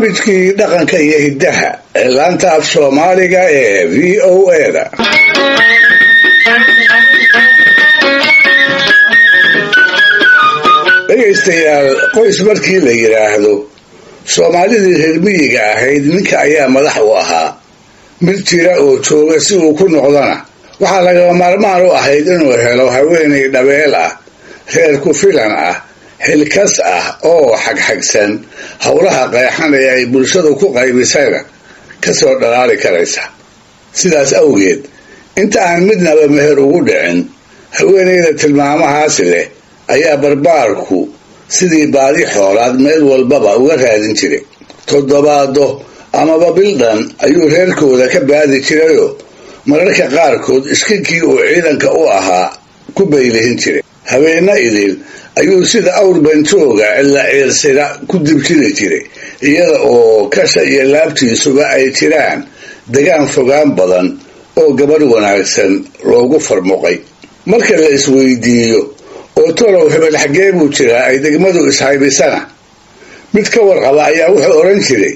Barnaamijkii dhaqanka iyo hiddaha ee laanta af Soomaaliga ee VOA-da. Dhegaystayaal, qoys markii la yidhaahdo, Soomaalidii reer miyiga ahayd ninka ayaa madax u ahaa. Mid jira oo jooga si uu ku noqdona waxaa lagama maarmaan u ahayd inuu helo haweenay dhabeel ah, reer ku filan ah, xilkas ah oo xagxagsan, howlaha qeexan ee ay bulshadu ku qaybisayna kasoo dhalaali karaysa. Sidaas awgeed, inta aan midnaba meher ugu dhicin, haweenayda tilmaamahaasi leh ayaa barbaarku sidii baadi xoolaad meel walbaba uga raadin jiray. Toddobaado amaba bildhan ayuu reerkooda ka baadi jirayoo mararka qaarkood iskinkii uu ciidanka u ahaa ku baylihin jiray. Habeenna idil ayuu sida awr banjooga cilla ciirsida ku dibjiri jiray, iyada oo kasha iyo laabtiisuba ay jiraan degaan fogaan badan oo gabadh wanaagsan loogu farmuqay. Marka la isweydiiyo oo tolow hebel xaggee buu jiraa ay degmadu ishaybisana, mid ka warqaba ayaa wuxuu odhan jiray,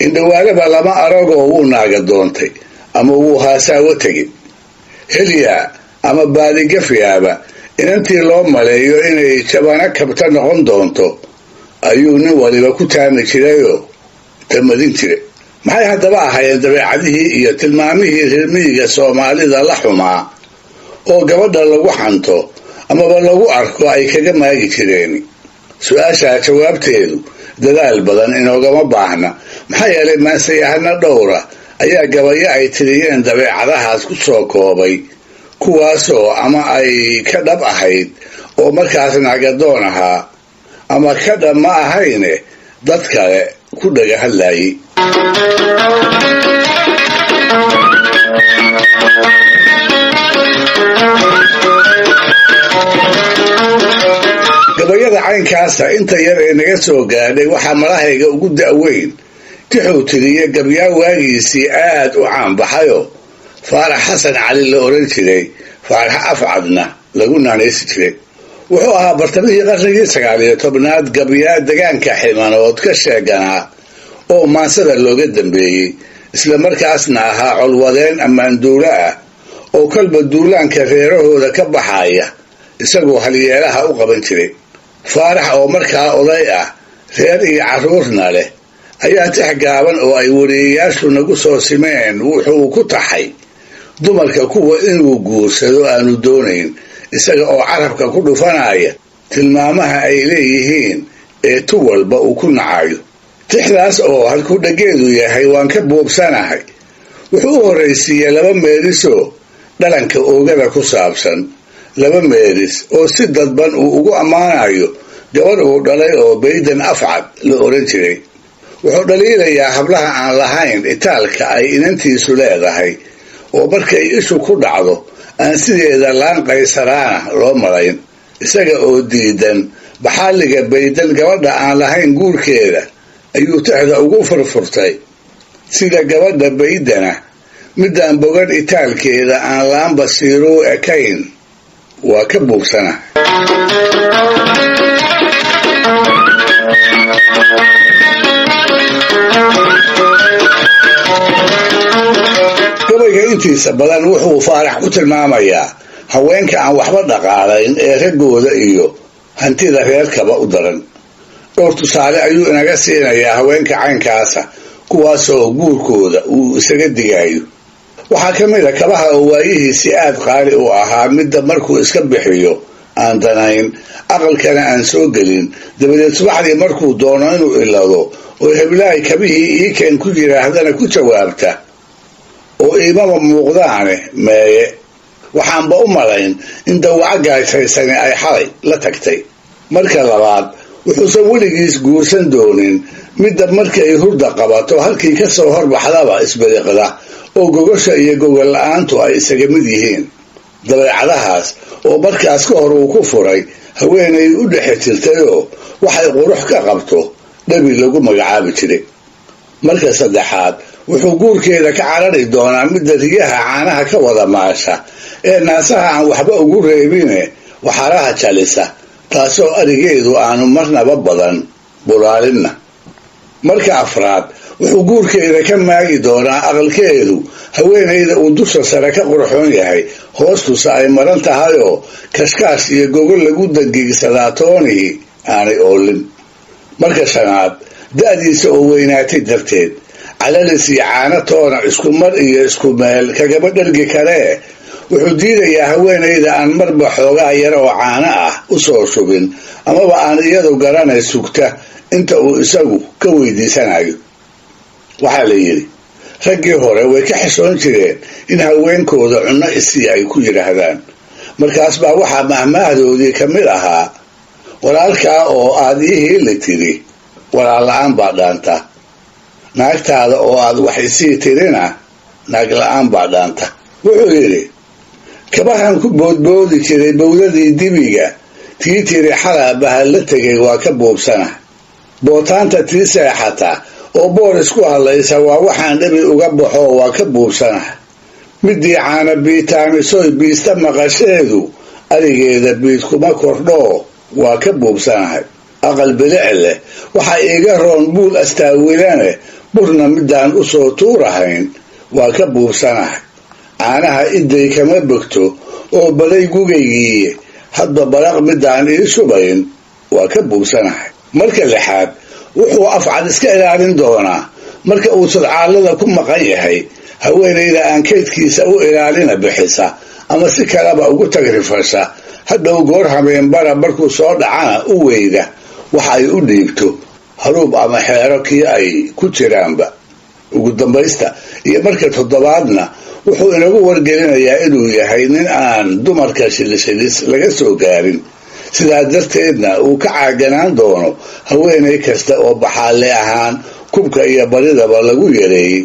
indhawaalaba lama aragoo wuu naaga doontay ama wuu haasaawo tegin. Helyaa ama baadigafyaaba inantii loo maleeyo inay jabana kabta noqon doonto ayuu nin waliba ku taami jirayoo tamadin jiray. Maxay haddaba ahaayeen dabeecadihii iyo tilmaamihii reermiyiga Soomaalida la xumaa oo gabadha lagu xanto amaba lagu arko ay kaga maagi jireen? Su-aashaa jawaabteedu dadaal badan inoogama baahna, maxaa yeelay maansayahano dhowra ayaa gabayo ay tiriyeen dabeecadahaas ku soo koobay, kuwaasoo ama ay ka dhab ahayd oo markaas nagadoon ahaa, ama ka dhab ma ahayne dad kale ku dhaga hadlaayay. Gabayada caynkaasa inta yar ee naga soo gaadhay waxaa malahayga ugu da'weyn tixuu tiriye gabyaa waagiisii aad u caanbaxayoo Faarax Xasan Cali la odhan jiray, Faarax Afcadna lagu naanaysi jiray. Wuxuu ahaa bartamihii qarnigii 19aad gabyaa degaanka Ximanood ka sheeganaa oo maansada looga dambeeyey, isla markaasna ahaa colwadeen ammaanduulo ah oo kolba duulaanka reerahooda ka baxaya isagoo halyeelaha u qaban jiray. Faarax oo markaa oday ah, reer iyo carruurna leh, ayaa tix gaaban oo ay wariyeyaashu nagu soo simeen wuxuu ku taxay dumarka kuwa inuu guursado aanu doonayn, isaga oo carabka ku dhufanaya tilmaamaha ay leeyihiin ee tu walba uu ku nacayo. Tixdaas oo halkuu dhageedu yahay waan ka buubsanahay, wuxuu u horraysiiyey laba meerisoo dhalanka oogada ku saabsan, laba meeris oo si dadban uu ugu ammaanayo gabadh uu dhalay oo Baydan Afcad la odhan jiray. Wuxuu dhaliilayaa hablaha aan lahayn itaalka ay inantiisu leedahay, oo markay ishu ku dhacdo aan sideeda laan qaysaraana loo malayn. Isaga oo diidan baxaaliga Baydan gabadha aan lahayn guurkeeda ayuu tixda ugu furfurtay sida gabadha Baydana midaan bogan itaalkeeda aan laan basiiruu ekayn waa ka buubsana. Gabayga intiisa badan wuxuu Faarax ku tilmaamayaa haweenka aan waxba dhaqaalayn ee raggooda iyo hantida reerkaba u daran. Dhowr tusaale ayuu inaga siinayaa haweenka caynkaasa, kuwaasoo guurkooda uu isaga digaayo. Waxaa ka mid a kabaha oo waayihiisi aad qaali u ahaa, midda markuu iska bixiyo aan danayn, aqalkana aan soo gelin, dabadeed subaxdii markuu doono inuu ilado oo heblahay kabihii iikeen ku yidhaahdana ku jawaabta oo iimaba muuqdaane meeye, waxaanba u malayn in dawaco gaajaysani ay xalay la tagtay. Marka labaad, wuxuusan weligiis guursan doonin midda markay hurda qabato halkii ka soo horbaxdaba isbiriqda oo gogosha iyo gogol la-aantu ay isaga mid yihiin. Dabeecadahaas oo markaas ka hor uu ku furay haweenay u dhexe jirtayoo waxay qurux ka qabto dhabi lagu magacaabi jiray. Marka saddexaad, wuxuu guurkeeda ka carari doonaa midda riyaha caanaha ka wada maasha ee naasaha aan waxba ugu reebine waxaraha jalisa, taasoo arigeedu aanu marnaba badan bulaalinna. Marka afraad, wuxuu guurkeeda ka maagi doonaa aqalkeedu haweenayda uu dusha sare ka qurxoon yahay, hoostusa ay maran tahayoo kashkaash iyo gogol lagu dangiigsadaa toonihii aanay oolin. Marka shanaad, da'diisa oo weynaatay darteed calalis iyo caano toona isku mar iyo isku meel kagama dhergi karee, wuxuu diidayaa haweenayda aan marba xoogaa yar oo caano ah u soo shubin, amaba aan iyadu garanay sugta inta uu isagu ka weydiisanayo. Waxaa la yidhi raggii hore way ka xishoon jireen in haweenkooda cunno isii ay ku yidhaahdaan. Markaas baa waxaa mahmaahdoodii ka mid ahaa: walaalkaa oo aad ii hiili tidhi, walaal la-aan baa dhaanta; naagtaada oo aad wax isii tirina, naag la-aan baa dhaanta. Wuxuu yidhi: kabahan ku boodboodi jiray bowdadii dibiga, tii tiri xalaa bahal la tegay, waa ka buubsana. Bootaanta tii seexata oo boor isku hadlaysa, waa waxaan dhabi uga baxo, waa ka buubsana. Midii caana biitaamisoy biista maqasheedu, arigeeda biid kuma kordhoo, waa ka buubsanahay. Aqal bilic leh waxaa iiga roon buul astaawilane, burna midaan u soo tuurahayn, waa ka buubsanahay. Caanaha iday kama bogto oo baday gugaygii, hadba baraq midaan ii shubayn, waa ka buubsanahay. Marka lixaad, wuxuu afcad iska ilaalin doonaa marka uu sadcaallada ku maqan yahay haweenayda aan kaydkiisa u ilaalina bixisa ama si kaleba ugu tagrifasha, hadhow goor hameenbara markuu soo dhacana u weyda wax ay u dhiibto, haruub ama xeero kii ay ku jiraanba. Ugu dambaysta iyo marka toddobaadna, wuxuu inagu wargelinayaa inuu yahay nin aan dumarka shilishilis laga soo gaarin, sidaa darteedna uu ka caaganaan doono haweenay kasta oo baxaalle ahaan kubka iyo baridaba lagu yareeyey.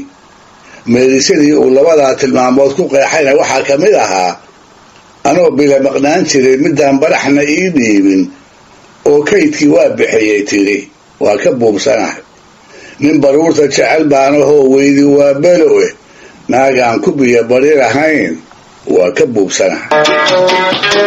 Meelisyadii uu labadaa tilmaamood ku qeexayna waxaa ka mid ahaa: anoo bila maqnaan jiray midaan baraxna ii dhiibin oo kaydkii waa bixiyey tidhi, waa ka buubsanahay. Nin baruurta jecel baanahoo weydi waa belowe, naagaan kubiya bari lahayn, waa ka buubsanahay.